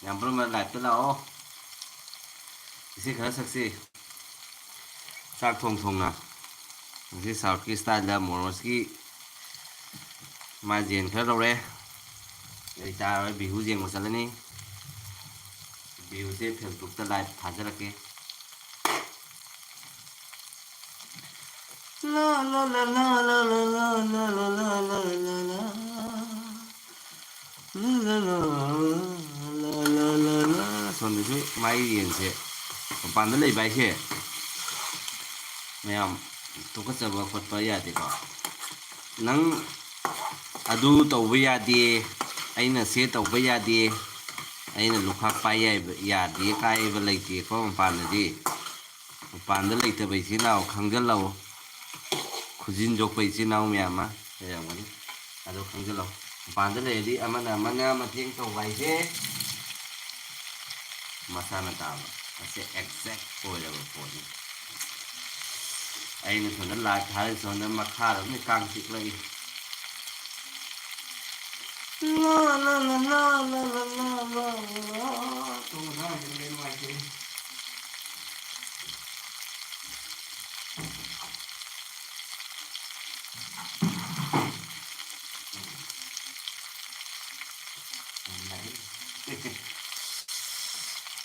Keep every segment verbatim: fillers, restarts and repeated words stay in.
ꯌꯥꯝ ꯄꯨꯝꯅꯃꯛ live ꯇ ꯂꯥꯛꯑꯣ꯫ ꯏꯁꯩ ꯈꯔ ꯁꯛꯁꯤ꯫ ꯆꯥꯛ ꯊꯣꯡ ꯊꯣꯡꯅ꯫ ꯉꯁꯤ South ꯀꯤ style ꯗ ꯃꯣꯃꯣꯁꯀꯤ ꯃꯥ ꯌꯦꯟ ꯈꯔ ꯂꯧꯔꯦ꯫ ꯑꯩ ꯆꯥꯔꯔꯣꯏ, ꯕꯤꯍꯨ ꯌꯦꯡꯕ ꯆꯠꯂꯅꯤ꯫ ꯕꯤꯍꯨꯁꯦ Facebook ꯇ live ꯊꯥꯖꯔꯛꯀꯦ꯫ ꯂꯥ, ꯂꯥ, ꯂꯥ, ꯂꯥ꯫ ꯑꯁꯣꯝꯗꯁꯨ ꯃꯥꯏ ꯌꯦꯟꯁꯦ ꯃꯄꯥꯟꯗ ꯂꯩꯕ ꯍꯥꯏꯁꯦ ꯃꯌꯥꯝ ꯇꯨꯀꯠꯆꯕ ꯈꯣꯠꯄ ꯌꯥꯗꯦꯀꯣ꯫ ꯅꯪ ꯑꯗꯨ ꯇꯧꯕ ꯌꯥꯗꯦ, ꯑꯩꯅ ꯁꯦ ꯇꯧꯕ ꯌꯥꯗꯦ, ꯑꯩꯅ ꯂꯨꯈꯥꯛ ꯄꯥꯏ ꯌꯥꯏꯕ-, ꯌꯥꯗꯦ ꯀꯥꯏꯕ ꯂꯩꯇꯦꯀꯣ ꯃꯄꯥꯟꯗꯗꯤ꯫ ꯃꯄꯥꯟꯗ ꯂꯩꯇꯕ ꯏꯆꯤꯟ ꯏꯅꯥꯎ ꯈꯪꯖꯤꯜꯂꯛꯎ꯫ ꯈꯨꯖꯤꯟ ꯌꯣꯛꯄ ꯏꯆꯤꯟ ꯏꯅꯥꯎ ꯃꯌꯥꯝ ꯑꯃ ꯂꯩꯔꯝꯒꯅꯤ꯫ ꯑꯗꯣ ꯈꯪꯖꯤꯜꯂꯣ, ꯃꯄꯥꯟꯗ ꯂꯩꯔꯗꯤ ꯑꯃꯅ ꯑꯃꯅ ꯃꯇꯦꯡ ꯇꯧꯕ ꯍꯥꯏꯁꯦ ꯃꯁꯥꯅ ꯇꯥꯕ꯫ ꯃꯁꯤ exact ꯑꯣꯏꯔꯕ ꯄꯣꯠꯅꯤ꯫ ꯑꯩꯅ ꯁꯣꯝꯗ live ꯊꯥꯔꯤ, ꯁꯣꯝꯗ ꯃꯈꯥꯔꯣꯝꯗ ꯀꯥꯡ ꯆꯤꯛꯂꯛꯏ꯫ ꯂꯥ, ꯂꯥ, ꯂꯥ꯫ ꯇꯨꯝꯕ ꯉꯔꯥꯡꯗꯤ ꯅꯨꯡꯉꯥꯏꯇꯦ꯫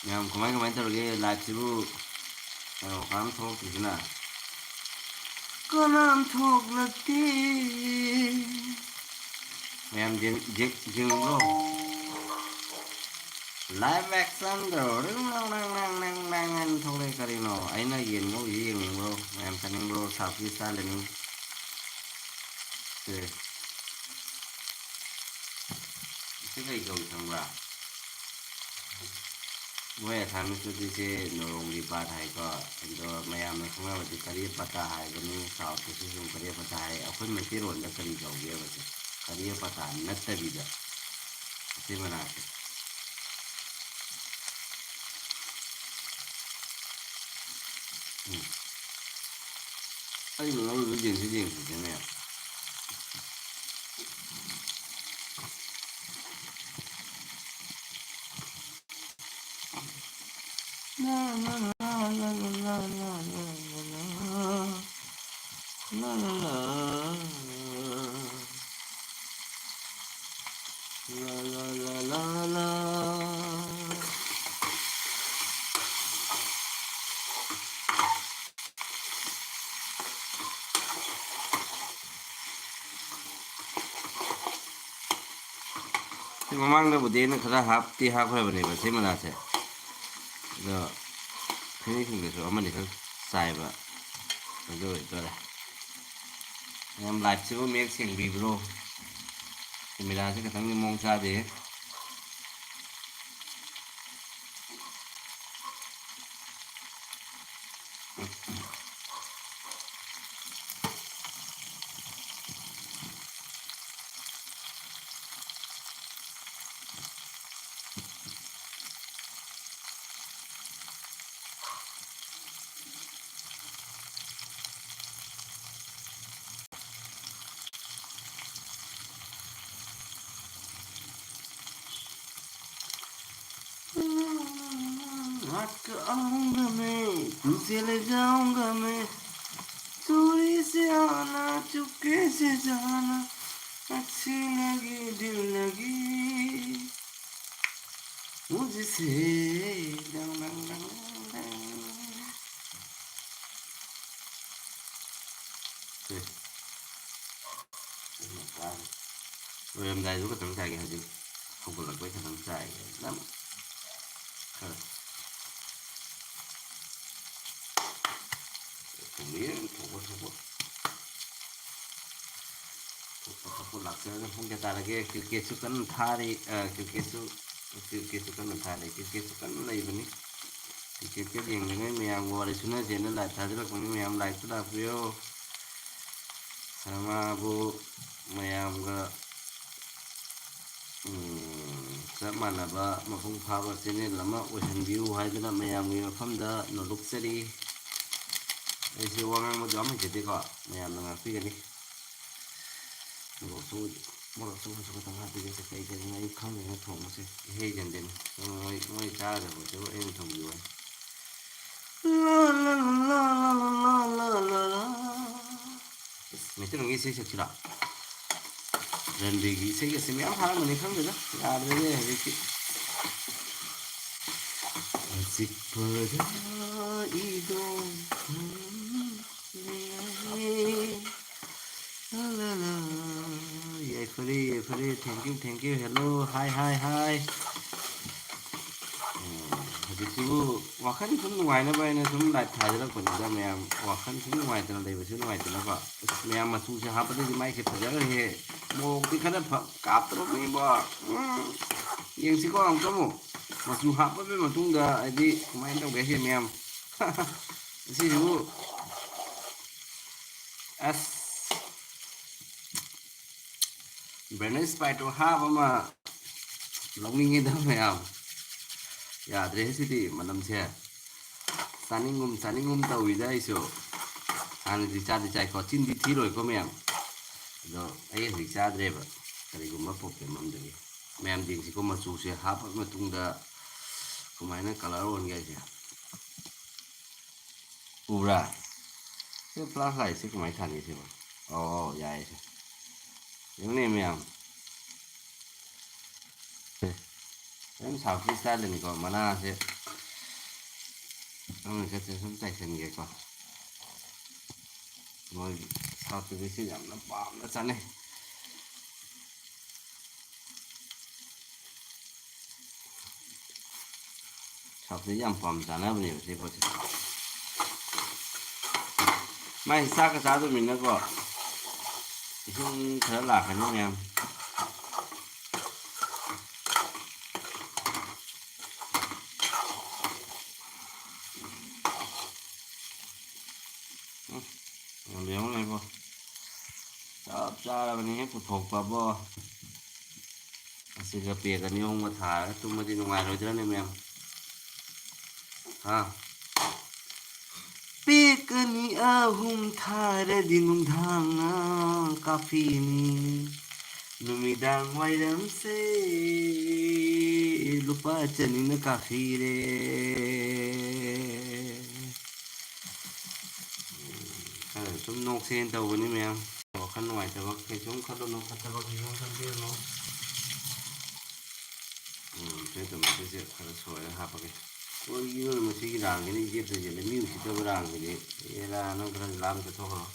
ꯃꯌꯥꯝ ꯀꯃꯥꯏ ꯀꯃꯥꯏ ꯇꯧꯔꯒꯦ? Live ꯁꯤꯕꯨ ꯀꯅꯥꯝ ꯊꯣꯛꯂꯛꯇ꯭ꯔꯤꯁꯤꯅ? ꯀꯅꯥꯝ ꯊꯣꯛꯂꯛꯇꯦ꯫ ꯃꯌꯥꯝ ꯌꯦꯡ-, ꯌꯦꯡ-, ꯌꯦꯡꯅꯤꯡꯕ꯭ꯔꯣ? Live action ꯗꯣ ꯔꯤꯡ ꯔꯥꯡ ꯔꯥꯡ ꯔꯥꯡ ꯔꯥꯡ ꯔꯥꯡ ꯍꯥꯏꯅ ꯊꯣꯛꯂꯛꯑꯦ ꯀꯔꯤꯅꯣ? ꯑꯩꯅ ꯌꯦꯟ ꯉꯧꯔꯤꯁꯦ ꯌꯦꯡꯅꯤꯡꯕ꯭ꯔꯣ? ꯃꯌꯥꯝ ꯆꯥꯅꯤꯡꯕ꯭ꯔꯣ? South ꯀꯤ style ꯅꯤ꯫ ꯁꯦ꯫ ꯁꯤ ꯀꯩ ꯀꯧꯏ ꯈꯪꯕ꯭ꯔꯥ? ꯃꯣꯏ ꯑꯁꯥꯃꯤꯁꯇꯗꯤ ꯁꯤ ꯅꯣꯔꯣꯡꯒꯤ ꯄꯥꯠ ꯍꯥꯏꯀꯣ, ꯑꯗꯣ ꯃꯌꯥꯝꯅ ꯈꯪꯅꯕꯗꯤ ꯀꯔꯤ ꯄꯇꯥ ꯍꯥꯏꯕꯅꯤ, South ꯇꯁꯨ ꯁꯨꯝ ꯀꯔꯤ ꯄꯇꯥ ꯍꯥꯏ꯫ ꯑꯩꯈꯣꯏ ꯃꯩꯇꯩꯔꯣꯟꯗ ꯀꯔꯤ ꯀꯧꯒꯦꯕ ꯁꯦ? ꯀꯔꯤ ꯄꯇꯥ ꯅꯠꯇꯕꯤꯗ ꯃꯁꯤ ꯃꯅꯥꯁꯦ꯫ ꯎꯝ꯫ ꯑꯩ ꯉꯧꯔꯤꯕ ꯌꯦꯡꯁꯤ ꯌꯦꯡꯁꯤꯅꯦ꯫ ꯁꯤ ꯃꯃꯥꯡꯗꯕꯨꯗꯤ ꯑꯩꯅ ꯈꯔ ꯍꯥꯞꯇꯤ ꯍꯥꯞꯈ꯭ꯔꯕꯅꯦꯕ ꯁꯤ ꯃꯅꯥꯁꯦ, ꯑꯗꯣ ꯐꯤꯅꯤꯁꯤꯡꯗꯁꯨ ꯑꯃꯅꯤꯈꯛ ꯆꯥꯏꯕ꯫ ꯑꯗꯨ ꯑꯣꯏꯇꯥꯔꯦ꯫ ꯌꯥꯝ ꯂꯥꯏꯠꯁꯤꯕꯨ ꯃꯌꯦꯛ ꯁꯦꯡꯕꯤꯕ꯭ꯔꯣ? ꯀꯦꯃꯦꯔꯥꯁꯦ ꯈꯤꯇꯪꯗꯤ ꯃꯑꯣꯡ ꯆꯥꯗꯦ꯫ हक आऊंगा मैं, तुझे ले जाऊंगा मैं, चोरी से आना, चुपके से जाना, अच्छी लगी दिल लगी मुझसे। डंग, डंग, डंग, डंग। ꯁꯦ꯫ ꯑꯗꯨꯅ ꯀꯥꯔꯦ꯫ ꯂꯣꯏꯔꯝꯗꯥꯏꯗꯨ ꯈꯛꯇꯪ ꯆꯥꯏꯒꯦ, ꯍꯧꯖꯤꯛ ꯍꯧꯒꯠꯂꯛꯄꯩ ꯈꯛꯇꯪ ꯆꯥꯏꯒꯦ꯫ ꯅꯝ-, ꯈꯔ꯫ ꯊꯣꯡꯕꯤꯔꯦ, ꯊꯣꯛꯄ ꯊꯣꯛꯄ꯫ ꯊꯣꯛꯄ ꯊꯣꯛꯄ ꯂꯥꯛꯆꯔꯅꯤ꯫ ꯄꯨꯡ ꯀꯌꯥ ꯇꯥꯔꯒꯦ? ꯀ꯭ꯔꯤꯀꯦꯠꯁꯨ ꯀꯟꯅ ꯊꯥꯔꯤ, ꯑ, ꯀ꯭ꯔꯤꯀꯦꯠꯁꯨ, ꯀ꯭ꯔꯤꯀꯦꯠꯁꯨ ꯀꯟꯅ ꯊꯥꯔꯤ, ꯀ꯭ꯔꯤꯀꯦꯠꯁꯨ ꯀꯟꯅ ꯂꯩꯕꯅꯤ꯫ ꯀ꯭ꯔꯤꯀꯦꯠꯀ ꯌꯦꯡꯗ꯭ꯔꯤꯉꯩ ꯃꯌꯥꯝꯒ ꯋꯥꯔꯤ ꯁꯨꯅꯁꯦꯅ ꯂꯥꯏꯚ ꯊꯥꯖꯤꯜꯂꯛꯄꯅꯤ꯫ ꯃꯌꯥꯝ ꯂꯥꯏꯚꯇ ꯂꯥꯛꯄꯤꯌꯣ꯫ ꯁꯔꯃꯥꯕꯨ ꯃꯌꯥꯝꯒ, ꯎꯝ, ꯆꯞ ꯃꯥꯟꯅꯕ ꯃꯄꯨꯡ ꯐꯥꯕ ꯆꯦꯅꯦꯜ ꯑꯃ ꯑꯣꯏꯍꯟꯕꯤꯌꯨ ꯍꯥꯏꯗꯨꯅ ꯃꯌꯥꯝꯒꯤ ꯃꯐꯝꯗ ꯅꯣꯂꯨꯛꯆꯔꯤ꯫ ꯑꯩꯁꯦ ꯋꯥ ꯉꯥꯡꯕꯁꯨ ꯌꯥꯝ ꯍꯩꯖꯗꯦꯀꯣ, ꯃꯌꯥꯝꯅ ꯉꯥꯛꯄꯤꯒꯅꯤ꯫ ꯃꯣꯔꯣꯛꯁꯨ, ꯃꯣꯔꯣꯛꯁꯨ ꯀꯩꯁꯨ ꯈꯤꯇꯪ ꯍꯥꯞꯄꯤꯒꯦꯁꯦ, ꯀꯩ ꯀꯩꯅꯣ ꯑꯩ ꯈꯪꯗꯦꯅꯦ ꯊꯣꯡꯕꯁꯦ, ꯏꯍꯩ ꯍꯩꯖꯟꯗꯦꯅꯦ꯫ ꯃꯣꯏ, ꯃꯣꯏ ꯆꯥꯗꯕꯗꯨ ꯑꯩꯅ ꯊꯣꯡꯕꯤꯌꯨ ꯍꯥꯏ꯫ ꯂꯥ, ꯂꯥ, ꯂꯥ, ꯂꯥ꯫ ꯑꯁ, ꯃꯩꯇꯩꯂꯣꯟꯒꯤ ꯏꯁꯩ ꯁꯛꯁꯤꯔꯥ? ꯔꯟꯕꯤꯒꯤ ꯏꯁꯩꯒꯁꯦ ꯃꯌꯥꯝ ꯍꯥꯏꯔꯝꯒꯅꯤ, ꯈꯪꯗꯦꯗ꯫ ꯌꯥꯗ꯭ꯔꯦꯅꯦ ꯍꯧꯖꯤꯛꯇꯤ꯫ ꯑꯆꯤꯛꯄꯗ ꯏꯗꯣꯝ ꯈꯪꯂꯦ꯫ ꯂꯥ, ꯂꯥ, ꯂꯥ꯫ ꯌꯥꯏꯐꯔꯦ, ꯌꯥꯏꯐꯔꯦ꯫ Thank you, thank you꯫ Hello, hi, hi, hi꯫ ꯎꯝ, ꯍꯧꯖꯤꯛꯁꯤꯕꯨ ꯋꯥꯈꯜ ꯁꯨꯝ ꯅꯨꯡꯉꯥꯏꯅꯕ ꯍꯥꯏꯅ ꯁꯨꯝ live ꯊꯥꯖꯔꯛꯄꯅꯤꯗ ꯃꯌꯥꯝ꯫ ꯋꯥꯈꯜ ꯁꯨꯝ ꯅꯨꯡꯉꯥꯏꯇꯅ ꯂꯩꯕꯁꯨ ꯅꯨꯡꯉꯥꯏꯇꯅꯕ꯫ ꯑꯁ, ꯃꯌꯥꯝ ꯃꯆꯨꯁꯦ ꯍꯥꯞꯄꯗꯒꯤ ꯃꯥꯏꯁꯦ ꯐꯖꯈ꯭ꯔꯦꯍꯦ꯫ ꯃꯣꯔꯣꯛꯇꯤ ꯈꯔ ꯐ-, ꯀꯥꯞꯇ꯭ꯔꯣꯕꯅꯤꯕꯣ꯫ ꯎꯝ, ꯌꯦꯡꯁꯤꯀꯣ ꯑꯃꯨꯛꯇ ꯑꯃꯨꯛ꯫ ꯃꯆꯨ ꯍꯥꯞꯄꯕ ꯃꯇꯨꯡꯗ ꯍꯥꯏꯗꯤ ꯀꯃꯥꯏꯅ ꯇꯧꯒꯦ ꯁꯤ ꯃꯌꯥꯝ꯫ ꯑꯁꯤꯁꯤꯕꯨ ꯑꯁ, Burner Sprite ꯇꯣ half ꯑꯃ ꯂꯧꯅꯤꯡꯉꯤꯗ ꯃꯌꯥꯝ꯫ ꯌꯥꯗ꯭ꯔꯦ ꯁꯤꯗꯤ ꯃꯅꯝꯁꯦ꯫ ꯆꯥꯅꯤꯡꯒꯨꯝ ꯆꯥꯅꯤꯡꯒꯨꯝ ꯇꯧꯋꯤꯗ ꯑꯩꯁꯨ꯫ ꯍꯥꯟꯅꯗꯤ ꯆꯥꯗꯤ ꯆꯥꯏꯀꯣ, ꯆꯤꯟꯗꯤ ꯊꯤꯔꯣꯏꯀꯣ ꯃꯌꯥꯝ꯫ ꯑꯗꯣ ꯑꯩ ꯍꯧꯖꯤꯛ ꯆꯥꯗ꯭ꯔꯦꯕ, ꯀꯔꯤꯒꯨꯝꯕ problem ꯑꯃꯗꯒꯤ꯫ ꯃꯌꯥꯝ ꯌꯦꯡꯁꯤꯀꯣ, ꯃꯆꯨꯁꯦ ꯍꯥꯞꯄ ꯃꯇꯨꯡꯗ ꯀꯃꯥꯏꯅ colour ꯑꯣꯟꯒꯦ ꯍꯥꯏꯁꯦ꯫ ꯎꯕ꯭ꯔꯥ? ꯁꯤ flashlight ꯁꯦ ꯀꯃꯥꯏꯅ ꯊꯥꯅꯤ ꯁꯤꯕꯣ? ꯑꯧ, ꯑꯧ, ꯌꯥꯏꯌꯦ ꯁꯦ꯫ ꯌꯦꯡꯉꯨꯅꯦ ꯃꯌꯥꯝ꯫ ꯁꯦ꯫ ꯑꯗꯨꯝ South ꯀꯤ style ꯅꯤꯀꯣ, ꯃꯅꯥꯁꯦ꯫ ꯑꯃ ꯈꯛꯇ ꯁꯨꯝ ꯆꯥꯏꯁꯤꯟꯒꯦꯀꯣ꯫ ꯃꯣꯏ South ꯇꯗꯤ ꯁꯤ ꯌꯥꯝꯅ ꯄꯥꯝꯅ ꯆꯥꯅꯩ꯫ South ꯇꯗꯤ ꯌꯥꯝ ꯄꯥꯝ ꯆꯥꯅꯕꯅꯦꯕ ꯁꯤ ꯄꯣꯠꯁꯦ꯫ ꯃꯥꯏ ꯆꯥꯛꯀ ꯆꯥꯗꯕꯅꯤꯅꯀꯣ, ꯏꯁꯤꯡ ꯈꯔ ꯂꯥꯛꯀꯅꯤ ꯃꯌꯥꯝ꯫ ꯎꯝ, ꯌꯦꯡꯉꯨꯅꯦ ꯏꯕꯣ꯫ ꯆꯞ ꯆꯥꯔꯕꯅꯤꯍꯦ ꯄꯨꯊꯣꯛꯄꯕꯣ꯫ ꯑꯁꯤꯒ ꯄꯦꯛ ꯑꯅꯤ ꯑꯍꯨꯝꯒ ꯊꯥꯔꯒ ꯇꯨꯝꯃꯗꯤ ꯅꯨꯡꯉꯥꯏꯔꯣꯏꯗ꯭ꯔꯅꯦ ꯃꯌꯥꯝ? ꯍꯥ? ꯄꯦꯛ ꯑꯅꯤ ꯑꯍꯨꯝ ꯊꯥꯔꯗꯤ ꯅꯨꯡꯗꯥꯡꯅ ꯀꯥꯐꯤꯅꯤ꯫ ꯅꯨꯃꯤꯗꯥꯡ ꯋꯥꯏꯔꯝꯁꯦ ꯂꯨꯄꯥ ꯆꯅꯤꯅ ꯀꯥꯐꯤꯔꯦ꯫ ꯁꯨꯝ ꯅꯣꯛꯁꯦꯅ ꯇꯧꯕꯅꯤ ꯃꯌꯥꯝ꯫ ꯋꯥꯈꯜ ꯅꯨꯡꯉꯥꯏꯇꯕ ꯀꯩꯁꯨꯝ ꯈꯜꯂꯨꯅꯨ, ꯐꯠꯇꯕ ꯀꯩꯁꯨꯝ ꯈꯟꯕꯤꯔꯨꯅꯨ꯫ ꯎꯝ, ꯁꯤ ꯇꯣꯃꯦꯇꯣꯁꯦ ꯈꯔ ꯁꯣꯏꯔ ꯍꯥꯞꯄꯒꯦ꯫ ꯀꯔꯤꯅꯣ ꯃꯁꯤꯒꯤ ꯔꯥꯡꯁꯤꯅ ꯏꯖꯦꯠꯇ ꯏꯖꯦꯠꯂꯦ, ꯃꯤ ꯎꯁꯤꯠꯇꯕ ꯔꯥꯡꯁꯤꯗꯤ꯫ ꯑꯦꯔꯥ, ꯅꯪ ꯈꯔ ꯂꯥꯞꯅ ꯆꯠꯊꯣꯛꯈ꯭ꯔꯣ꯫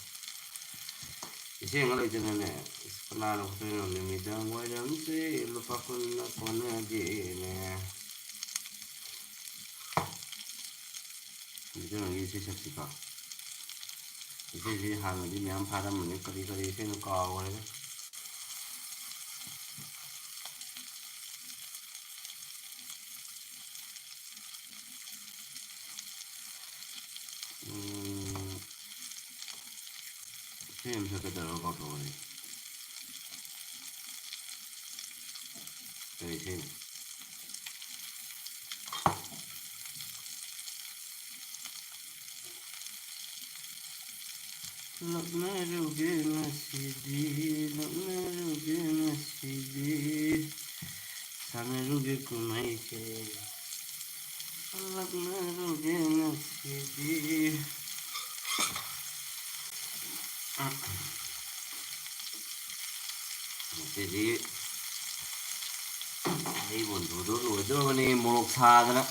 ꯏꯁꯤꯡ ꯑꯃ ꯂꯩꯇꯅꯅꯦ, ꯑꯁ, ꯀꯅꯥꯅ ꯄꯨꯊꯣꯛꯏꯅꯣ? "ꯅꯨꯃꯤꯗꯥꯡ ꯋꯥꯏꯔꯝꯁꯦ ꯂꯨꯄꯥ ꯀꯨꯟꯅ ꯀꯣꯟꯅꯗꯦꯅꯦ"꯫ ꯅꯨꯃꯤꯗꯥꯡꯒꯤ ꯏꯁꯩ ꯁꯛꯁꯤꯀꯣ꯫ ꯏꯁꯩꯁꯤ ꯍꯥꯟꯅꯗꯤ ꯃꯌꯥꯝ ꯐꯥꯔꯝꯕꯅꯤ, ꯀꯔꯤ ꯀꯔꯤ ꯏꯁꯩꯅꯣ ꯀꯥꯎꯈ꯭ꯔꯦꯗ꯫ ꯎꯝ, ꯏꯁꯩ ꯑꯃ ꯁꯛꯀꯦ ꯇꯧꯔꯒ ꯀꯥꯎꯊꯣꯛꯈ꯭ꯔꯦ꯫ ꯀꯔꯤ ꯏꯁꯩꯅꯣ? ꯂꯛꯅꯔꯨꯒꯦ ꯉꯁꯤꯗꯤ, ꯂꯛꯅꯔꯨꯒꯦ ꯉꯁꯤꯗꯤ, ꯁꯥꯟꯅꯔꯨꯒꯦ ꯀꯨꯝꯍꯩꯁꯦ, ꯂꯛꯅꯔꯨꯒꯦ ꯉꯁꯤꯗꯤ꯫ ꯉꯁꯤꯗꯤ ꯍꯩ ꯕꯣꯟꯗꯨꯗꯣ ꯂꯣꯏꯗꯣꯔꯕꯅꯤ, ꯃꯣꯔꯣꯛ ꯁꯥꯗꯅ꯫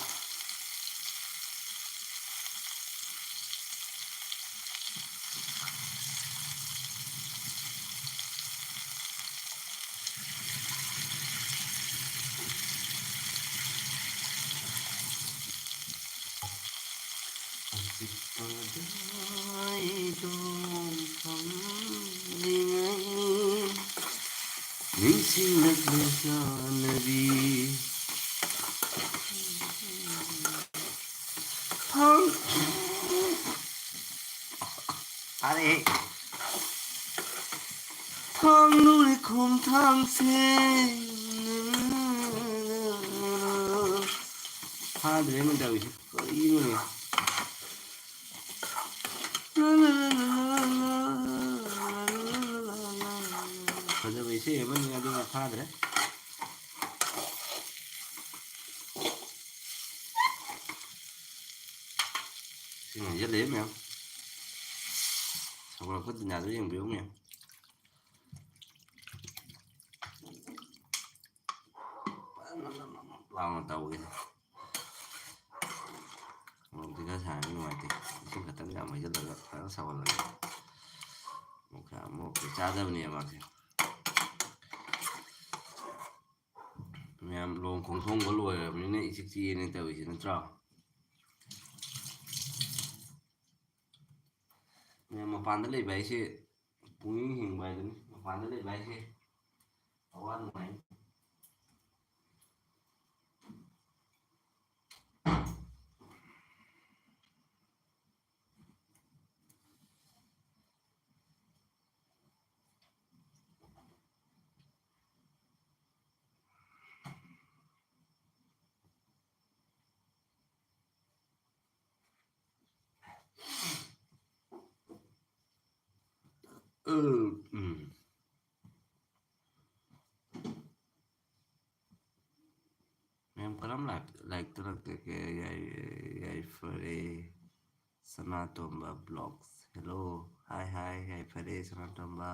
ꯑꯆꯤꯛꯄꯗ ꯑꯩꯗꯣ ꯐꯝꯂꯤꯉꯩ ꯅꯤꯡꯁꯤꯡꯂꯛꯂꯦ ꯆꯥꯅꯕꯤ꯫ ꯐꯪ-, ꯐꯥꯔꯦꯍꯦ꯫ ꯐꯪꯂꯨꯔꯦ ꯈꯣꯡꯊꯥꯡꯁꯦ꯫ ꯐꯥꯗ꯭ꯔꯦꯅꯦ ꯇꯧꯔꯤꯁꯦ꯫ ꯀꯔꯤꯅꯣꯅꯦ? ꯐꯖꯕ ꯏꯁꯩ ꯑꯃꯅꯤ, ꯑꯗꯨꯕꯨ ꯐꯥꯗ꯭ꯔꯦ꯫ ꯁꯤ ꯉꯥꯏꯁꯤꯜꯂꯛꯑꯦ ꯃꯌꯥꯝ꯫ ꯑꯩꯈꯣꯏ ꯗꯨꯅꯤꯌꯥꯗꯣ ꯌꯦꯡꯕꯤꯌꯨ ꯃꯌꯥꯝ꯫ ꯐꯖꯅ ꯅꯞ ꯅꯞ ꯅꯞ ꯂꯥꯎꯅ ꯇꯧꯒꯦ꯫ ꯃꯣꯔꯣꯛꯇꯤ ꯈꯔ ꯁꯥꯔꯗꯤ ꯅꯨꯡꯉꯥꯏꯇꯦ꯫ ꯏꯁꯤꯡ ꯈꯛꯇꯪ ꯌꯥꯝ ꯍꯩꯖꯤꯜꯂꯒ ꯐꯖꯅ ꯁꯧꯍꯜꯂꯒꯦ꯫ ꯃꯣꯔꯣꯛ ꯈꯔ, ꯃꯣꯔꯣꯛꯇꯤ ꯆꯥꯗꯕꯅꯦ ꯃꯥꯁꯦ꯫ ꯃꯌꯥꯝ ꯂꯨꯍꯣꯡ ꯈꯣꯡꯗꯣꯡꯕ ꯂꯣꯏꯔꯕꯅꯤꯅ ꯏꯆꯤꯛ ꯆꯤꯛꯑꯦꯅꯦ ꯇꯧꯔꯤꯁꯦ, ꯅꯠꯇ꯭ꯔꯣ? ꯃꯌꯥꯝ ꯃꯄꯥꯟꯗ ꯂꯩꯕ ꯍꯥꯏꯁꯦ ꯄꯨꯛꯅꯤꯡ ꯍꯤꯡꯕ ꯍꯥꯏꯗꯨꯅꯤ꯫ ꯃꯄꯥꯟꯗ ꯂꯩꯕ ꯍꯥꯏꯁꯦ ꯑꯋꯥ ꯅꯨꯡꯉꯥꯏ꯫ ꯎꯝ꯫ ꯃꯌꯥꯝ ꯀꯔꯝ ꯂꯥꯏꯛ, ꯂꯥꯏꯛꯇ ꯂꯥꯛꯇꯒꯦ? ꯌꯥꯏ-, ꯌꯥꯏꯐꯔꯦ ꯁꯅꯥꯇꯣꯝꯕ vlogs꯫ Hello, hi, hi, ꯌꯥꯏꯐꯔꯦ ꯁꯅꯥꯇꯣꯝꯕ꯫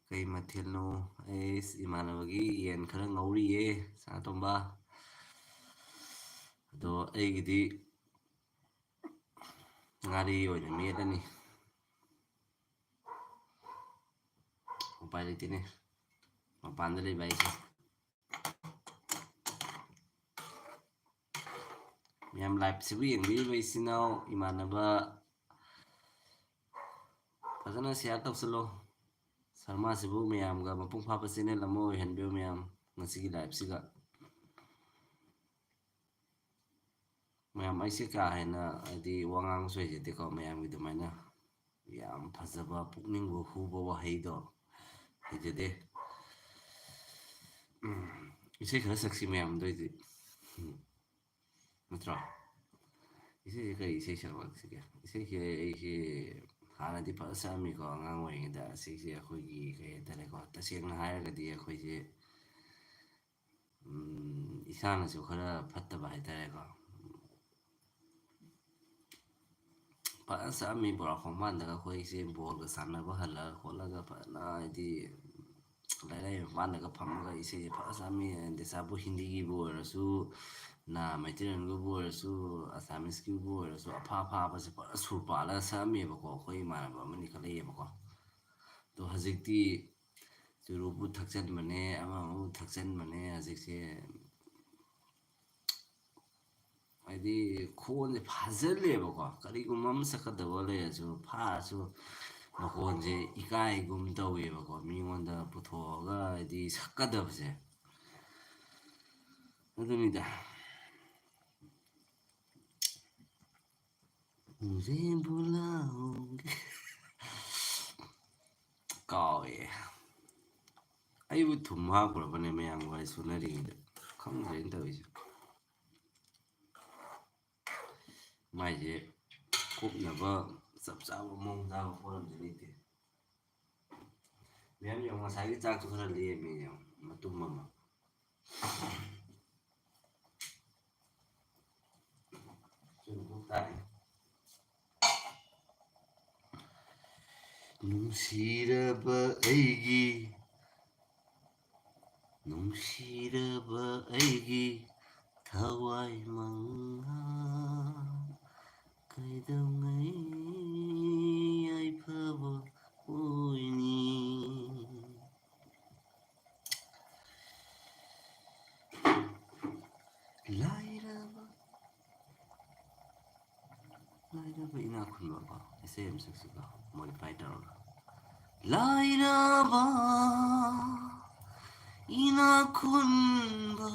ꯀꯩ ꯃꯊꯦꯜꯅꯣ? ꯑꯩꯁ, ꯏꯃꯥꯟꯅꯕꯒꯤ ꯌꯦꯟ ꯈꯔ ꯉꯧꯔꯤꯌꯦ ꯁꯅꯥꯇꯣꯝꯕ꯫ ꯑꯗꯣ ꯑꯩꯒꯤꯗꯤ ꯉꯥꯔꯤ ꯑꯣꯏꯅ ꯃꯦꯠꯂꯅꯤ꯫ ꯎꯄꯥꯏ ꯂꯩꯇꯦꯅꯦ, ꯃꯄꯥꯟꯗ ꯂꯩꯕ ꯑꯩꯁꯦ꯫ ꯃꯌꯥꯝ live ꯁꯤꯕꯨ ꯌꯦꯡꯕꯤꯔꯤꯕ ꯏꯆꯤꯟ ꯏꯅꯥꯎ, ꯏꯃꯥꯟꯅꯕ, ꯐꯖꯅ share ꯇꯧꯁꯜꯂꯣ꯫ ꯁꯔꯃꯥꯁꯤꯕꯨ ꯃꯌꯥꯝꯒ ꯃꯄꯨꯡ ꯐꯥꯕ channel ꯑꯃ ꯑꯣꯏꯍꯟꯕꯤꯌꯨ ꯃꯌꯥꯝ, ꯉꯁꯤꯒꯤ live ꯁꯤꯒ꯫ ꯃꯌꯥꯝ, ꯑꯩꯁꯦ ꯀꯥ ꯍꯦꯟꯅ, ꯍꯥꯏꯗꯤ, ꯋꯥ ꯉꯥꯡꯕꯁꯨ ꯍꯩꯖꯗꯦꯀꯣ, ꯃꯌꯥꯝꯒꯤ ꯑꯗꯨꯃꯥꯏꯅ ꯌꯥꯝ ꯐꯖꯕ, ꯄꯨꯛꯅꯤꯡꯕꯨ ꯍꯨꯕ ꯋꯥꯍꯩꯗꯣ ꯍꯩꯖꯗꯦ꯫ ꯎꯝ, ꯏꯁꯩ ꯈꯔ ꯁꯛꯁꯤ ꯃꯌꯥꯝꯗ ꯑꯣꯏꯗꯤ꯫ ꯎꯝ, ꯅꯠꯇ꯭ꯔꯣ? ꯏꯁꯩꯁꯦ ꯀꯔꯤ ꯏꯁꯩ ꯁꯛꯂꯛꯁꯤꯒꯦ? ꯏꯁꯩꯁꯦ ꯑꯩꯁꯦ ꯍꯥꯟꯅꯗꯤ ꯐꯖ ꯁꯛꯑꯝꯃꯤꯀꯣ, ꯑꯉꯥꯡ ꯑꯣꯏꯔꯤꯉꯩꯗ꯫ ꯑꯁꯤꯁꯦ ꯑꯩꯈꯣꯏꯒꯤ, ꯀꯩ ꯍꯥꯏꯇꯥꯔꯦꯀꯣ, ꯇꯁꯦꯡꯅ ꯍꯥꯏꯔꯒꯗꯤ ꯑꯩꯈꯣꯏꯁꯦ, ꯎꯝ, ꯏꯁꯥꯅꯁꯨ ꯈꯔ ꯐꯠꯇꯕ ꯍꯥꯏꯇꯥꯔꯦꯀꯣ꯫ ꯐꯖꯅ ꯁꯛꯑꯝꯃꯤ ꯕꯣꯔꯥ ꯈꯣꯡꯕꯥꯟꯗꯒ ꯑꯩꯈꯣꯏꯁꯦ ꯕꯣꯜꯒ ꯁꯥꯟꯅꯕ ꯍꯜꯂꯒ ꯈꯣꯠꯂꯒ ꯐꯖꯅ ꯍꯥꯏꯗꯤ ꯂꯩꯔꯥꯏ ꯃꯄꯥꯟꯗꯒ ꯐꯝꯃꯒ ꯏꯁꯩꯁꯦ ꯐꯖꯅ ꯁꯛꯑꯝꯃꯤ꯫ ꯗꯦꯁꯥꯕꯨ ꯍꯤꯟꯗꯤꯒꯤꯕꯨ ꯑꯣꯏꯔꯁꯨ, ꯅ ꯃꯩꯇꯩꯂꯣꯟꯒꯤꯕꯨ ꯑꯣꯏꯔꯁꯨ, ꯑꯁꯥꯃꯤꯁꯀꯤꯕꯨ ꯑꯣꯏꯔꯁꯨ ꯑꯐ ꯑꯐꯥꯕꯁꯦ ꯐꯖꯅ ꯁꯨꯔ ꯄꯥꯜꯂꯒ ꯁꯛꯑꯝꯃꯦꯕꯀꯣ꯫ ꯑꯩꯈꯣꯏ ꯏꯃꯥꯟꯅꯕ ꯑꯃꯅꯤ ꯈꯔ ꯂꯩꯌꯦꯕꯀꯣ꯫ ꯑꯗꯣ ꯍꯧꯖꯤꯛꯇꯤ ꯆꯨꯔꯨꯞꯄꯨ ꯊꯛꯆꯟꯕꯅꯦ, ꯑꯃ ꯑꯃꯕꯨ ꯊꯛꯆꯟꯕꯅꯦ꯫ ꯍꯧꯖꯤꯛꯁꯦ ꯍꯥꯏꯗꯤ ꯈꯣꯟꯁꯦ ꯐꯥꯖꯤꯜꯂꯦꯕꯀꯣ꯫ ꯀꯔꯤꯒꯨꯝꯕ ꯑꯃ ꯁꯛꯀꯗꯕ ꯂꯩꯔꯁꯨ ꯐꯥꯔꯁꯨ ꯃꯈꯣꯟꯁꯦ ꯏꯀꯥꯏꯒꯨꯝ ꯇꯧꯋꯦꯕꯀꯣ, ꯃꯤꯉꯣꯟꯗ ꯄꯨꯊꯣꯛꯑꯒ ꯍꯥꯏꯗꯤ ꯁꯛꯀꯗꯕꯁꯦ꯫ ꯑꯗꯨꯅꯤꯗ꯫ ꯅꯨꯡꯖꯦꯡꯕꯨ ꯂꯥꯎꯒꯦ꯫ ꯀꯥꯎꯋꯦ꯫ ꯑꯩꯕꯨ ꯊꯨꯝ ꯍꯥꯞꯈ꯭ꯔꯕꯅꯦ ꯃꯌꯥꯝ ꯋꯥꯔꯤ ꯁꯨꯅꯔꯤꯉꯩꯗ꯫ ꯈꯪꯗ꯭ꯔꯦꯅ ꯇꯧꯔꯤꯁꯦ꯫ ꯃꯥꯏꯁꯦ ꯀꯨꯞꯅꯕ ꯆꯞ ꯆꯥꯕ ꯃꯑꯣꯡ ꯆꯥꯕ ꯄꯣꯠ ꯑꯝꯇ ꯂꯩꯇꯦ꯫ ꯃꯌꯥꯝ ꯌꯦꯡꯉꯣ, ꯉꯁꯥꯏꯒꯤ ꯆꯥꯛꯇꯣ ꯈꯔ ꯂꯦꯝꯃꯦ ꯌꯦꯡꯉꯣ, ꯃꯇꯨꯝ ꯑꯃ꯫ ꯆꯨꯝꯕ ꯇꯥꯏ꯫ ꯅꯨꯡꯁꯤꯔꯕ ꯑꯩꯒꯤ, ꯅꯨꯡꯁꯤꯔꯕ ꯑꯩꯒꯤ ꯊꯋꯥꯏ ꯃꯉꯥ, ꯀꯩꯗꯧꯉꯩ ꯌꯥꯏꯐꯕ ꯑꯣꯏꯅꯤ? ꯂꯥꯏꯔꯕ, ꯂꯥꯏꯔꯕ ꯏꯅꯥꯛ ꯈꯨꯟꯕꯀꯣ, ꯏꯁꯩ ꯑꯃ ꯁꯛꯁꯤꯀꯣ, modify ꯇꯧꯔꯒ꯫ ꯂꯥꯏꯔꯕ ꯏꯅꯥꯛ ꯈꯨꯟꯕ,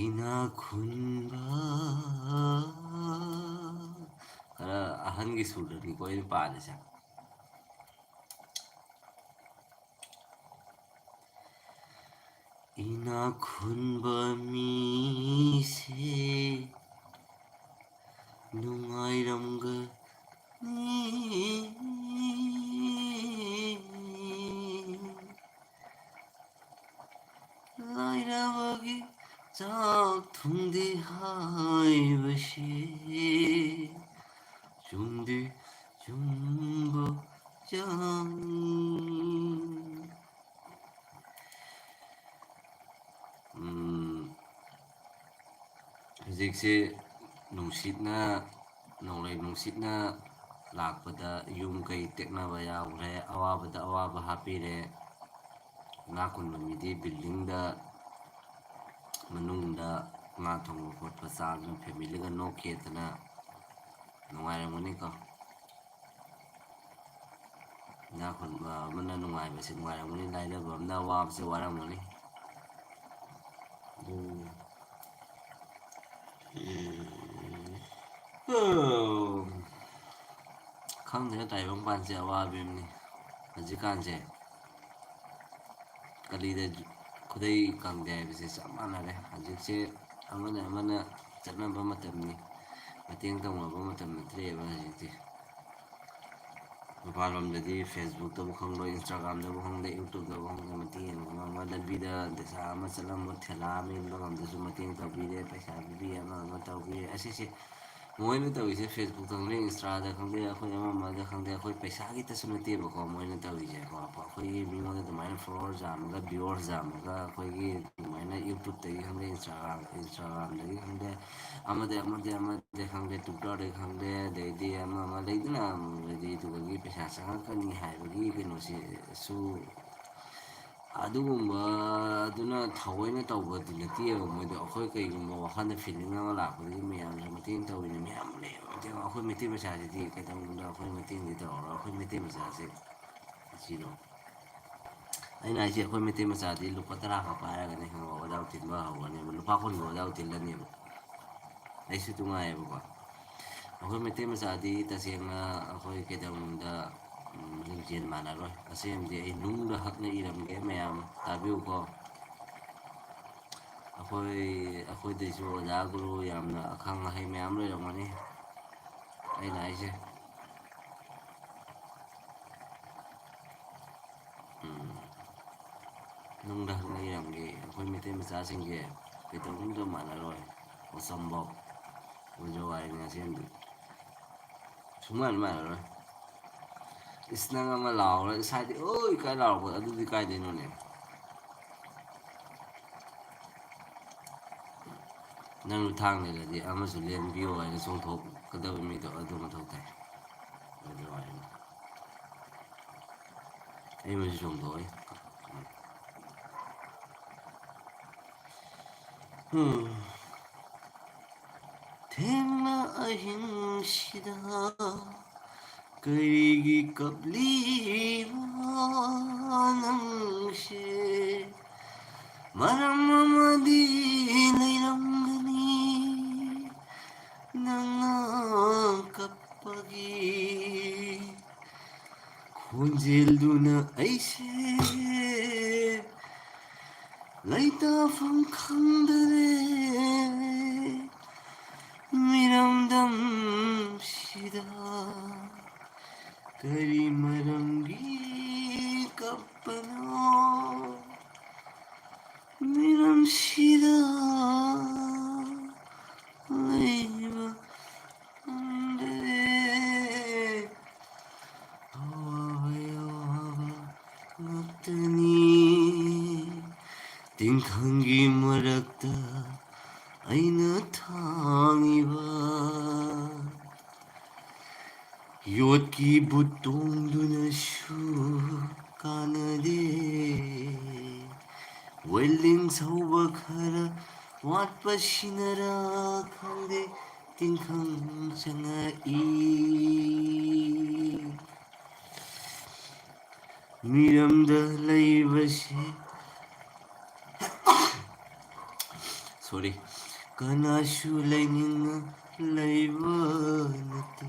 ꯏꯅꯥꯛ ꯈꯨꯟꯕ꯫ ꯈꯔ ꯑꯍꯟꯒꯤ ꯁꯨꯔꯗꯅꯤꯀꯣ ꯑꯩꯅ ꯄꯥꯔꯤꯁꯦ꯫ ꯏꯅꯥꯛ ꯈꯨꯟꯕ ꯃꯤꯁꯦ ꯅꯨꯡꯉꯥꯏꯔꯝꯒꯅꯤ꯫ ꯂꯥꯏꯔꯕꯒꯤ ꯆꯥꯛ ꯐꯨꯡꯗꯤ ꯍꯥꯏꯕꯁꯤ ꯆꯨꯝꯗꯤ ꯆꯨꯝꯕ ꯆꯥꯡ꯫ ꯎꯝ, ꯍꯧꯖꯤꯛꯁꯤ ꯅꯨꯡꯁꯤꯠꯅ, ꯅꯣꯡꯂꯩ ꯅꯨꯡꯁꯤꯠꯅ ꯂꯥꯛꯄꯗ ꯌꯨꯝ ꯀꯩ ꯇꯦꯛꯅꯕ ꯌꯥꯎꯈ꯭ꯔꯦ, ꯑꯋꯥꯕꯗ ꯑꯋꯥꯕ ꯍꯥꯞꯄꯤꯔꯦ꯫ ꯏꯅꯥꯛ ꯈꯨꯟꯕ ꯃꯤꯗꯤ ꯕꯤꯜꯗꯤꯡꯗ, ꯃꯅꯨꯡꯗ ꯉꯥ ꯊꯣꯡꯕ ꯈꯣꯠꯄ ꯆꯥꯗꯅ ꯐꯦꯃꯤꯂꯤꯒ ꯅꯣꯛꯈꯤꯗꯅ ꯅꯨꯡꯉꯥꯏꯔꯝꯒꯅꯤꯀꯣ꯫ ꯏꯅꯥꯛ ꯈꯨꯟꯕ ꯑꯃꯅ ꯅꯨꯡꯉꯥꯏꯕꯁꯤ ꯅꯨꯡꯉꯥꯏꯔꯝꯒꯅꯤ, ꯂꯥꯏꯔꯕ ꯑꯃꯅ ꯑꯋꯥꯕꯁꯤ ꯋꯥꯔꯝꯒꯅꯤ꯫ ꯎꯝ꯫ ꯎꯝ꯫ ꯈꯪꯗꯦꯗ, ꯇꯥꯏꯕꯪꯄꯥꯟꯁꯦ ꯑꯋꯥꯕꯤꯅꯤ ꯍꯧꯖꯤꯛꯀꯥꯟꯁꯦ꯫ ꯀꯂꯤꯗ ꯈꯨꯗꯩ ꯀꯪꯗꯦ ꯍꯥꯏꯕꯁꯦ ꯆꯞ ꯃꯥꯟꯅꯔꯦ꯫ ꯍꯧꯖꯤꯛꯁꯦ ꯑꯃꯅ ꯑꯃꯅ ꯆꯠꯅꯕ ꯃꯇꯝꯅꯤ, ꯃꯇꯦꯡ ꯇꯧꯅꯕ ꯃꯇꯝ ꯅꯠꯇ꯭ꯔꯦꯕ ꯍꯧꯖꯤꯛꯇꯤ꯫ ꯃꯄꯥꯟꯂꯣꯝꯗꯗꯤ Facebookꯇꯕꯨ ꯈꯪꯗꯦ, Instagramꯗꯕꯨ ꯈꯪꯗꯦ, YouTubeꯇꯕꯨ ꯈꯪꯗꯦ, ꯃꯇꯦꯡ ꯑꯃ ꯑꯃ ꯂꯝꯕꯤꯗ ꯗꯁꯥ ꯑꯃ ꯆꯠꯂꯝꯕ ꯊꯦꯂꯥ ꯑꯃ ꯏꯟꯕ ꯉꯝꯗ꯭ꯔꯁꯨ ꯃꯇꯦꯡ ꯇꯧꯕꯤꯔꯦ, ꯄꯩꯁꯥ ꯄꯤꯕꯤꯔꯦ, ꯑꯃ ꯑꯃ ꯇꯧꯕꯤꯔꯦ꯫ ꯑꯁꯤꯁꯦ ꯃꯣꯏꯅ ꯇꯧꯔꯤꯁꯦ Facebookꯇ ꯈꯪꯗꯦ, Instaꯗ ꯈꯪꯗꯦ, ꯑꯩꯈꯣꯏ ꯑꯃ ꯑꯃꯗ ꯈꯪꯗꯦ, ꯑꯩꯈꯣꯏ ꯄꯩꯁꯥꯒꯤꯇꯁꯨ ꯅꯠꯇꯦꯕꯀꯣ ꯃꯣꯏꯅ ꯇꯧꯔꯤꯁꯦꯀꯣ꯫ ꯑꯩꯈꯣꯏꯒꯤ ꯃꯤꯉꯣꯟꯗ ꯑꯗꯨꯃꯥꯏꯅ followers ꯌꯥꯝꯃꯒ, viewers ꯌꯥꯝꯃꯒ, ꯑꯩꯈꯣꯏꯒꯤ ꯑꯗꯨꯃꯥꯏꯅ YouTubeꯇꯒꯤ ꯈꯪꯗꯦ, Instagram, Instagramꯗꯒꯤ ꯈꯪꯗꯦ, ꯑꯃꯗꯤ, ꯑꯃꯗꯤ, ꯑꯃꯗꯤ ꯈꯪꯗꯦ, Twitterꯗꯒꯤ ꯈꯪꯗꯦ, ꯑꯗꯩꯗꯤ ꯑꯃ ꯑꯃ ꯂꯩꯗꯅ, ꯑꯗꯩꯗꯤ ꯑꯗꯨꯗꯒꯤ ꯄꯩꯁꯥ ꯆꯪꯉꯛꯀꯅꯤ ꯍꯥꯏꯕꯒꯤ ꯀꯩꯅꯣꯁꯤꯁꯨ ꯑꯗꯨꯒꯨꯝꯕꯗꯨꯅ ꯊꯑꯣꯏꯅ ꯇꯧꯕꯗꯤ ꯅꯠꯇꯦꯕ ꯃꯣꯏꯗꯣ꯫ ꯑꯩꯈꯣꯏ ꯀꯩꯒꯨꯝꯕ ꯋꯥꯈꯜꯗ feeling ꯑꯃ ꯂꯥꯛꯄꯗꯒꯤ ꯃꯌꯥꯝꯁꯨ ꯃꯇꯦꯡ ꯇꯧꯔꯤꯅꯤ, ꯃꯌꯥꯝ ꯂꯩꯌꯦꯕ꯫ ꯃꯇꯦꯡ, ꯑꯩꯈꯣꯏ ꯃꯩꯇꯩ ꯃꯆꯥꯁꯤꯗꯤ ꯀꯩꯗꯧꯅꯨꯡꯗ ꯑꯩꯈꯣꯏ ꯃꯇꯦꯡꯗꯤ ꯇꯧꯔꯔꯣꯏ꯫ ꯑꯩꯈꯣꯏ ꯃꯩꯇꯩ ꯃꯆꯥꯁꯦ ꯁꯤꯗꯣ꯫ ꯑꯩꯅ ꯍꯥꯏꯁꯦ, ꯑꯩꯈꯣꯏ ꯃꯩꯇꯩ ꯃꯆꯥꯗꯤ ꯂꯨꯄꯥ ꯇꯔꯥ ꯈꯛ ꯄꯥꯏꯔꯒꯅꯦ, ꯈꯪꯉꯕ, ꯑꯣꯖꯥ ꯊꯤꯟꯕ ꯍꯧꯒꯅꯦꯕ꯫ ꯂꯨꯄꯥ ꯀꯨꯟꯒꯤ ꯑꯣꯖꯥ ꯊꯤꯜꯂꯅꯦꯕ꯫ ꯑꯩꯁꯨ ꯅꯨꯡꯉꯥꯏꯌꯦꯕꯀꯣ꯫ ꯑꯩꯈꯣꯏ ꯃꯩꯇꯩ ꯃꯆꯥꯗꯤ ꯇꯁꯦꯡꯅ ꯑꯩꯈꯣꯏ ꯀꯩꯗꯧꯅꯨꯡꯗ, ꯎꯝ, ꯂꯤꯡꯖꯦꯜ ꯃꯥꯟꯅꯔꯣꯏ꯫ ꯑꯁꯦꯡꯕꯗꯤ ꯑꯩ ꯅꯨꯡꯗ ꯍꯛꯅ ꯏꯔꯝꯒꯦ, ꯃꯌꯥꯝ ꯇꯥꯕꯤꯌꯨꯀꯣ꯫ ꯑꯩꯈꯣꯏ, ꯑꯩꯈꯣꯏꯗꯩꯁꯨ ꯑꯣꯖꯥ ꯒꯨꯔꯨ ꯌꯥꯝꯅ ꯑꯈꯪ ꯑꯍꯩ ꯃꯌꯥꯝ ꯂꯩꯔꯝꯒꯅꯤ꯫ ꯑꯩꯅ ꯍꯥꯏꯁꯦ, ꯎꯝ, ꯅꯨꯡꯗ ꯍꯛꯅ ꯏꯔꯝꯒꯦ꯫ ꯑꯩꯈꯣꯏ ꯃꯩꯇꯩ ꯃꯆꯥꯁꯤꯡꯁꯦ ꯀꯩꯗꯧꯅꯤꯡꯗꯧ ꯃꯥꯟꯅꯔꯣꯏ꯫ ꯑꯣꯆꯝꯕꯧ ꯑꯣꯏꯖꯧ ꯍꯥꯏꯅꯤ ꯉꯁꯤꯗꯤ꯫ ꯁꯨꯡꯃꯥꯟ ꯃꯥꯟꯅꯔꯣꯏ꯫ ꯏꯁ ꯅꯪ ꯑꯃ ꯂꯥꯎꯔ ꯏꯁꯥꯗꯤ ꯑꯣꯏ ꯀꯥꯏ ꯂꯥꯎꯔꯛꯄ ꯑꯗꯨꯗꯤ ꯀꯥꯏꯗꯩꯅꯣꯅꯦ? ꯅꯪ ꯊꯥꯡ ꯂꯩꯔꯗꯤ ꯑꯃꯁꯨ ꯂꯦꯟꯕꯤꯌꯣ ꯍꯥꯏꯅ ꯆꯣꯡꯊꯣꯛꯀꯗꯕ ꯃꯤꯗꯣ ꯑꯗꯨ ꯃꯊꯧ ꯇꯥꯏ꯫ ꯑꯗꯨ ꯍꯥꯏꯅ ꯑꯩ ꯃꯁꯤ ꯆꯣꯡꯊꯣꯛꯑꯣꯏ꯫ ꯎꯝ꯫ ꯊꯦꯡꯅ ꯑꯍꯤꯡꯁꯤꯗ ꯀꯔꯤꯒꯤ ꯀꯞꯂꯤꯕ ꯅꯪꯁꯦ? ꯃꯔꯝ ꯑꯃꯗꯤ ꯂꯩꯔꯝꯒꯅꯤ ꯅꯪꯅ ꯀꯞꯄꯒꯤ ꯈꯣꯟꯖꯦꯜꯗꯨꯅ ꯑꯩꯁꯦ ꯂꯩꯇꯥꯐꯝ ꯈꯪꯗꯔꯦ꯫ ꯃꯤꯔꯝꯗꯝꯁꯤꯗ ꯀꯔꯤ ꯃꯔꯝꯒꯤ ꯀꯞꯄꯅꯣ? ꯃꯤꯔꯝꯁꯤꯗ ꯂꯩꯕ ꯉꯝꯗ꯭ꯔꯦ꯫ ꯑꯋꯥꯕ ꯑꯋꯥꯕ ꯉꯥꯛꯇꯅꯤ꯫ ꯇꯤꯡꯈꯪꯒꯤ ꯃꯔꯛꯇ ꯑꯩꯅ ꯊꯥꯡꯉꯤꯕ ꯌꯣꯠꯀꯤ ꯕꯨꯠ ꯇꯣꯡꯗꯨꯅꯁꯨ ꯀꯥꯟꯅꯗꯦ꯫ ꯋꯦꯜꯗꯤꯡ ꯁꯧꯕ ꯈꯔ ꯋꯥꯠꯄꯁꯤꯅꯔ ꯈꯪꯗꯦ, ꯇꯤꯡꯈꯪ ꯆꯪꯉꯛꯏ꯫ ꯃꯤꯔꯝꯗ ꯂꯩꯕꯁꯤ ꯁꯣꯔꯤ, ꯀꯅꯥꯁꯨ ꯂꯩꯅꯤꯡꯅ ꯂꯩꯕ ꯅꯠꯇꯦ꯫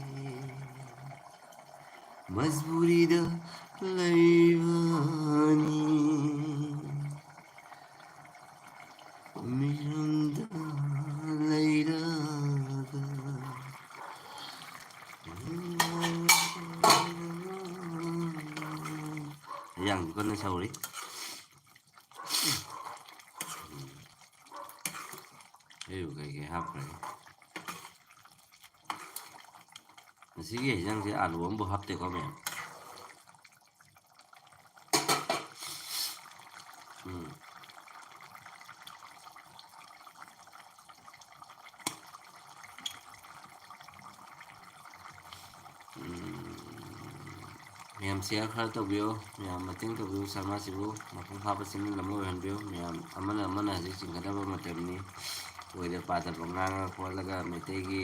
ꯃꯖꯕꯨꯔꯤꯗ ꯂꯩꯕꯅꯤ꯫ ꯃꯤꯔꯝꯗ ꯂꯩꯔꯒ ꯌꯥꯝ ꯀꯟꯅ ꯁꯧꯔꯤ꯫ ꯑꯇꯩꯕꯨ ꯀꯩꯀꯩ ꯍꯥꯞꯈ꯭ꯔꯒꯦ? ꯉꯁꯤꯒꯤ ꯍꯤꯟꯖꯥꯡꯁꯦ ꯑꯥꯂꯨ ꯑꯃꯕꯨ ꯍꯥꯞꯇꯦꯀꯣ, ꯃꯌꯥꯝ꯫ ꯎꯝ꯫ ꯎꯝ꯫ ꯃꯌꯥꯝ share ꯈꯔ ꯇꯧꯕꯤꯌꯨ, ꯃꯌꯥꯝ ꯃꯇꯦꯡ ꯇꯧꯕꯤꯌꯨ, ꯁꯔꯃꯥꯁꯤꯕꯨ ꯃꯄꯨꯡ ꯐꯥꯕ channel ꯑꯃ ꯑꯣꯏꯍꯟꯕꯤꯌꯨ꯫ ꯃꯌꯥꯝ ꯑꯃꯅ ꯑꯃꯅ ꯍꯧꯖꯤꯛ ꯆꯤꯡꯒꯗꯕ ꯃꯇꯝꯅꯤ꯫ ꯑꯣꯏꯗ ꯄꯥꯗꯕ ꯉꯥꯡꯉ ꯈꯣꯠꯂꯒ ꯃꯩꯇꯩꯒꯤ,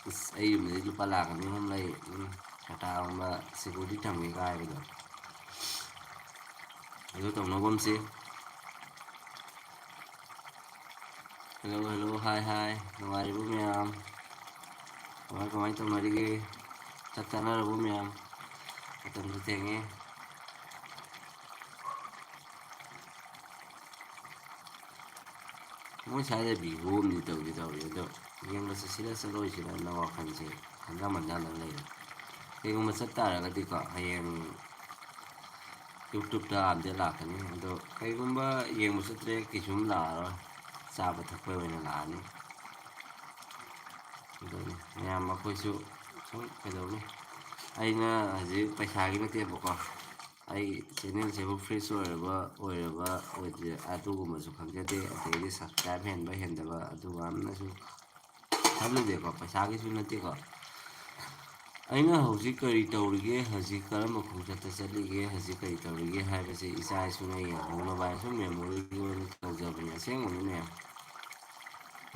ꯑꯁ, ꯑꯩ ꯌꯨꯝꯗꯗꯤ ꯂꯨꯄꯥ ꯂꯥꯛ ꯑꯅꯤ ꯑꯍꯨꯝ ꯂꯩ꯫ ꯎꯝ, ꯁꯥꯇꯥꯒꯨꯝꯕ security ꯊꯝꯒꯦ ꯀꯥꯏꯕꯗꯣ꯫ ꯑꯗꯨ ꯇꯧꯅꯒꯨꯝꯁꯤ꯫ Hello, hello, hi, hi. ꯅꯨꯡꯉꯥꯏꯔꯤꯕꯣ ꯃꯌꯥꯝ? ꯀꯃꯥꯏ, ꯀꯃꯥꯏ ꯇꯧꯅꯔꯤꯒꯦ? ꯆꯥꯛ ꯆꯥꯅꯔꯕꯣ ꯃꯌꯥꯝ? ꯃꯇꯝꯁꯨ ꯊꯦꯡꯉꯦ꯫ ꯃꯣꯏ ꯁ꯭ꯋꯥꯏꯗ ꯕꯤꯍꯨ ꯑꯃꯗꯤ ꯇꯧꯗꯤ ꯇꯧꯔꯤ, ꯑꯗꯣ ꯌꯦꯡꯕ ꯆꯠꯁꯤꯔ ꯆꯠꯂꯣꯏꯁꯤꯔꯅ ꯋꯥꯈꯜꯁꯦ ꯈꯟꯖ ꯃꯟꯖꯥꯅ ꯂꯩꯔꯦ꯫ ꯀꯩꯒꯨꯝꯕ ꯆꯠ ꯇꯥꯔꯒꯗꯤꯀꯣ, ꯍꯌꯦꯡ YouTube-ꯇ update ꯂꯥꯛꯀꯅꯤ꯫ ꯑꯗꯣ ꯀꯩꯒꯨꯝꯕ ꯌꯦꯡꯕ ꯆꯠꯇ꯭ꯔꯦ, ꯀꯩꯁꯨꯝ ꯂꯥꯛꯑꯔꯣꯏ, ꯆꯥꯕ ꯊꯛꯄ ꯑꯣꯏꯅ ꯂꯥꯛꯑꯅꯤ꯫ ꯑꯗꯨꯅꯤ ꯃꯌꯥꯝ, ꯑꯩꯈꯣꯏꯁꯨ ꯁꯨꯝ ꯀꯩꯗꯧꯅꯤ, ꯑꯩꯅ ꯍꯧꯖꯤꯛ ꯄꯩꯁꯥꯒꯤ ꯅꯠꯇꯦꯕꯀꯣ, ꯑꯩ channel-ꯁꯤꯕꯨ fresh ꯑꯣꯏꯔꯕ ꯑꯣꯏꯔꯕ ꯑꯣꯏꯗ꯭ꯔꯦ ꯑꯗꯨꯒꯨꯝꯕꯁꯨ ꯈꯪꯖꯗꯦ, ꯑꯗꯩꯗꯤ subscribe ꯍꯦꯟꯕ ꯍꯦꯟꯗꯕ ꯑꯗꯨꯒ ꯑꯃꯅꯁꯨ ꯈꯜꯂꯨꯗꯦꯀꯣ, ꯄꯩꯁꯥꯒꯤꯁꯨ ꯅꯠꯇꯦꯀꯣ꯫ ꯑꯩꯅ ꯍꯧꯖꯤꯛ ꯀꯔꯤ ꯇꯧꯔꯤꯒꯦ, ꯍꯧꯖꯤꯛ ꯀꯔꯝꯕ ꯈꯣꯡꯆꯠꯇ ꯆꯠꯂꯤꯒꯦ, ꯍꯧꯖꯤꯛ ꯀꯔꯤ ꯇꯧꯔꯤꯒꯦ ꯍꯥꯏꯕꯁꯤ ꯏꯆꯥ ꯏꯁꯨꯅ ꯌꯦꯡꯍꯧꯅꯕ ꯍꯥꯏꯅ ꯁꯨꯝ memory-ꯒꯤ ꯑꯣꯏꯅ ꯇꯧꯖꯕꯅꯤ꯫ ꯑꯁꯦꯡꯕꯅꯤ ꯃꯌꯥꯝ,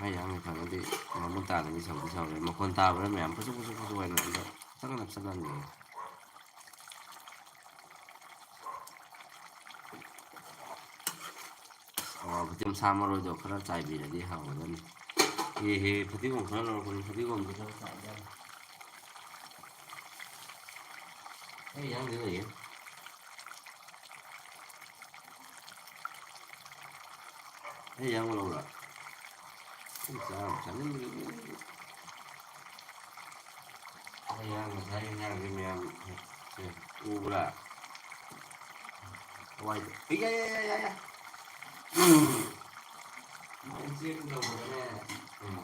ꯑꯩ ꯌꯥꯝꯅ ꯈꯪꯉꯗꯤ ꯃꯃꯨꯠ ꯇꯥꯗꯗꯤ ꯁꯧꯗꯤ ꯁꯧꯔꯦ꯫ ꯃꯈꯣꯟ ꯇꯥꯕ꯭ꯔꯥ ꯃꯌꯥꯝ? ꯐꯨꯁꯨ ꯐꯨꯁꯨ ꯐꯨꯁꯨ ꯍꯥꯏꯅ ꯑꯝꯇ ꯈꯤꯇꯪ ꯅꯛꯁꯜꯍꯟꯒꯦ꯫ ꯑꯣ, ꯐꯗꯤꯒꯣꯝ ꯁꯥ ꯃꯔꯣꯏꯗꯣ ꯈꯔ ꯆꯥꯏꯕꯤꯔꯗꯤ ꯍꯥꯎꯒꯗꯕꯅꯤ꯫ ꯑꯦ ꯍꯦ, ꯐꯗꯤꯒꯣꯝ ꯈꯔ ꯂꯧꯔꯛꯄꯅꯤ, ꯐꯗꯤꯒꯣꯝꯗꯣ ꯈꯔ ꯆꯥꯏꯕꯤꯔꯗꯤ꯫ ꯑꯩ ꯌꯥꯝꯗꯤ ꯂꯩꯌꯦ꯫ ꯑꯩ ꯌꯥꯝ ꯂꯧꯔ꯫ ꯑꯩ ꯆꯥ ꯌꯥꯝ ꯆꯥꯅꯤꯡꯗꯦ꯫ ꯑꯩ ꯉꯁꯥꯏ ꯏꯟꯖꯥꯡꯁꯦ ꯃꯌꯥꯝ ꯁꯦ ꯎꯕ꯭ꯔꯥ? ꯍꯋꯥꯏꯗꯣ꯫ ꯏꯌꯥ, ꯌꯥ, ꯌꯥ, ꯌꯥ, ꯌꯥ꯫ ꯎꯝ꯫ ꯃꯥꯏꯟ ꯆꯦꯛ ꯇꯧꯕꯗꯅꯦ, ꯎꯝ,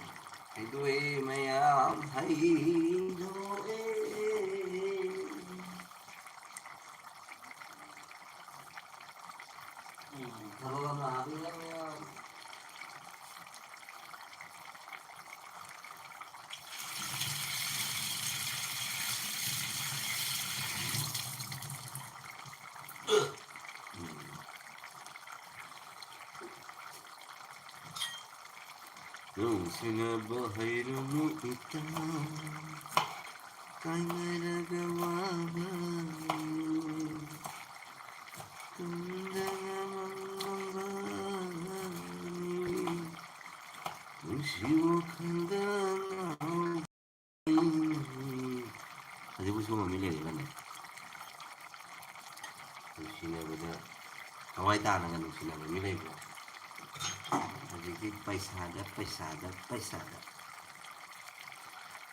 ꯍꯩꯗꯣꯛꯑꯦ ꯃꯌꯥꯝ, ꯍꯩꯗꯣꯛꯑꯦ꯫ ꯎꯝ, ꯊꯕꯛ ꯑꯃ ꯍꯥꯞꯄꯤꯔꯝꯃꯦ꯫ ꯅꯨꯡꯁꯤꯅꯕ ꯍꯩꯔꯨꯅꯨ ꯏꯇꯥ, ꯀꯥꯏꯅꯔꯒ ꯋꯥꯕꯅꯤ, ꯇꯨꯝꯗꯅ ꯃꯪꯕꯅꯤ, ꯅꯨꯡꯁꯤ ꯋꯥꯈꯜꯗ ꯉꯥꯎ-, ꯍꯧꯖꯤꯛꯄꯨ ꯁꯤꯒꯨꯝꯕ ꯃꯤ ꯂꯩꯔꯤꯕꯅꯦ? ꯅꯨꯡꯁꯤꯅꯕꯗ ꯊꯋꯥꯏ ꯇꯥꯅꯒ ꯅꯨꯡꯁꯤꯅꯕ ꯃꯤ ꯂꯩꯕ꯭ꯔꯣ? ꯍꯧꯖꯤꯛꯇꯤ ꯄꯩꯁꯥꯗ, ꯄꯩꯁꯥꯗ, ꯄꯩꯁꯥꯗ꯫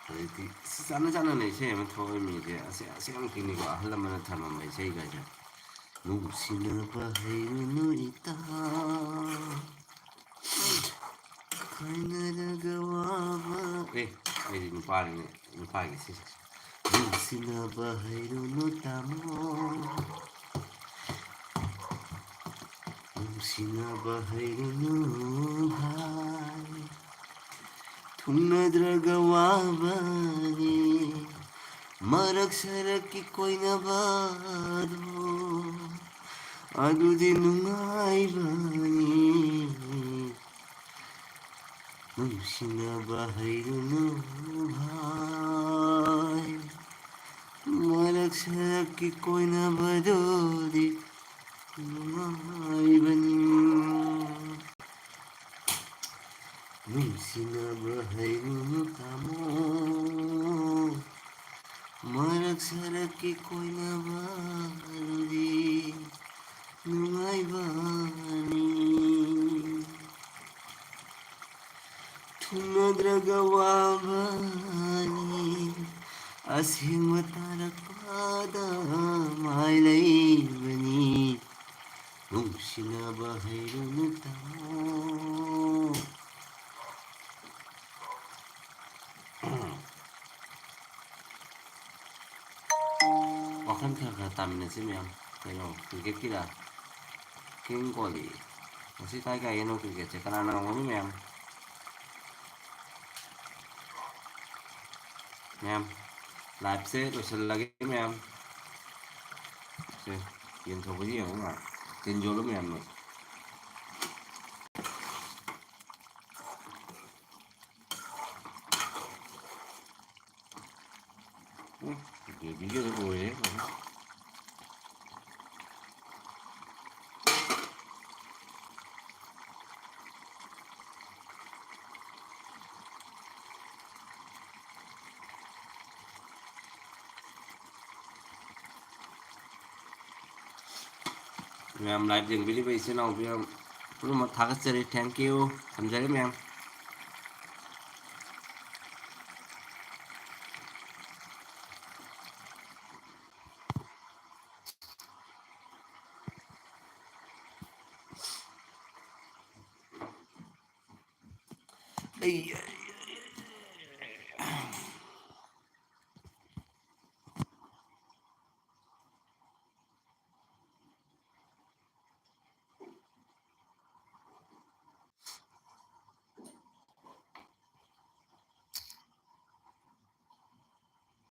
ꯍꯧꯖꯤꯛꯇꯤ ꯑꯁ ꯆꯥꯟꯅ ꯆꯥꯟꯅꯅ ꯏꯁꯩ ꯑꯃ ꯊꯣꯛꯑꯦ ꯃꯤꯁꯦ꯫ ꯑꯁꯦ-, ꯑꯁꯦꯡꯕꯒꯤꯅꯤꯀꯣ, ꯑꯍꯜ ꯂꯃꯟꯅ ꯊꯝꯃꯝꯕ ꯏꯁꯩꯒꯁꯦ꯫ ꯅꯨꯡꯁꯤꯅꯕ ꯍꯩꯔꯨꯅꯨ ꯏꯇꯥ, ꯈꯥꯏꯅꯔꯒ ꯋꯥꯕ꯫ ꯑꯦ, ꯑꯩꯗꯤ ꯅꯨꯄꯥꯅꯤꯅꯦ, ꯅꯨꯄꯥꯒꯤ ꯁꯤ ꯁꯛꯁꯦ꯫ ꯅꯨꯡꯁꯤꯅꯕ ꯍꯩꯔꯨꯅꯨ ꯇꯥꯃꯣ, ꯅꯨꯡꯁꯤꯅꯕ ꯍꯩꯔꯨꯅꯨ ꯚꯥꯏ, ꯊꯨꯡꯅꯗ꯭ꯔꯒ ꯋꯥꯕꯅꯤ, ꯃꯔꯛ ꯁꯔꯛꯀꯤ ꯀꯣꯏꯅꯕꯗꯣ, ꯑꯗꯨꯗꯤ ꯅꯨꯡꯉꯥꯏꯕꯅꯤ꯫ ꯅꯨꯡꯁꯤꯅꯕ ꯍꯩꯔꯨꯅꯨ ꯚꯥꯏ, ꯃꯔꯛ ꯁꯔꯛꯀꯤ ꯀꯣꯏꯅꯕꯗꯨꯗꯤ ꯅꯨꯡꯉꯥꯏꯕꯅꯤ꯫ ꯅꯨꯡꯁꯤꯅꯕ ꯍꯩꯔꯨꯅꯨ ꯇꯥꯃꯣ, ꯃꯔꯛ ꯁꯔꯛꯀꯤ ꯀꯣꯏꯅꯕꯗꯨꯗꯤ ꯅꯨꯡꯉꯥꯏꯕꯅꯤ꯫ ꯊꯨꯡꯅꯗ꯭ꯔꯒ ꯋꯥꯕꯅꯤ, ꯑꯁꯦꯡꯕ ꯇꯥꯔꯛꯄꯗ ꯃꯥꯏ ꯂꯩꯕꯅꯤ꯫ ꯅꯨꯡꯁꯤꯅꯕ ꯍꯩꯔꯨꯅꯨ ꯇꯥꯃꯣ, ꯋꯥꯈꯜ ꯈꯔ ꯈꯔ ꯇꯥꯃꯤꯟꯅꯁꯤ ꯃꯌꯥꯝ꯫ ꯀꯩꯅꯣ, ꯀ꯭ꯔꯤꯀꯦꯠꯀꯤꯔ? ꯀꯤꯡ ꯀꯣꯍꯂꯤ꯫ ꯉꯁꯤ ꯀꯥꯏ ꯀꯥꯏꯒꯤꯅꯣ ꯀ꯭ꯔꯤꯀꯦꯠꯁꯦ? ꯀꯅꯥꯅ ꯉꯝꯒꯅꯤ ꯃꯌꯥꯝ? ꯃꯌꯥꯝ, ꯂꯥꯏꯞꯁꯦ ꯂꯣꯏꯁꯤꯜꯂꯒꯦ ꯃꯌꯥꯝ꯫ ꯁꯦ, ꯌꯦꯟ ꯊꯣꯡꯕꯁꯤ ꯌꯦꯡꯉꯨ ꯃꯌꯥꯝ꯫ ꯇꯤꯟ ꯌꯣꯠꯂꯨ ꯃꯌꯥꯝꯅ꯫ ꯎꯝ, ꯕꯦꯕꯤꯒꯤꯗꯣ ꯂꯣꯏꯔꯦ꯫ ꯃꯌꯥꯝ ꯂꯥꯏꯚ ꯌꯦꯡꯕꯤꯔꯤꯕ ꯏꯆꯤꯟ ꯏꯅꯥꯎ ꯃꯌꯥꯝ ꯄꯨꯝꯅꯃꯛ ꯊꯥꯒꯠꯆꯔꯤ꯫ Thank you꯫ ꯊꯝꯖꯔꯦ ꯃꯌꯥꯝ꯫ ꯑꯩ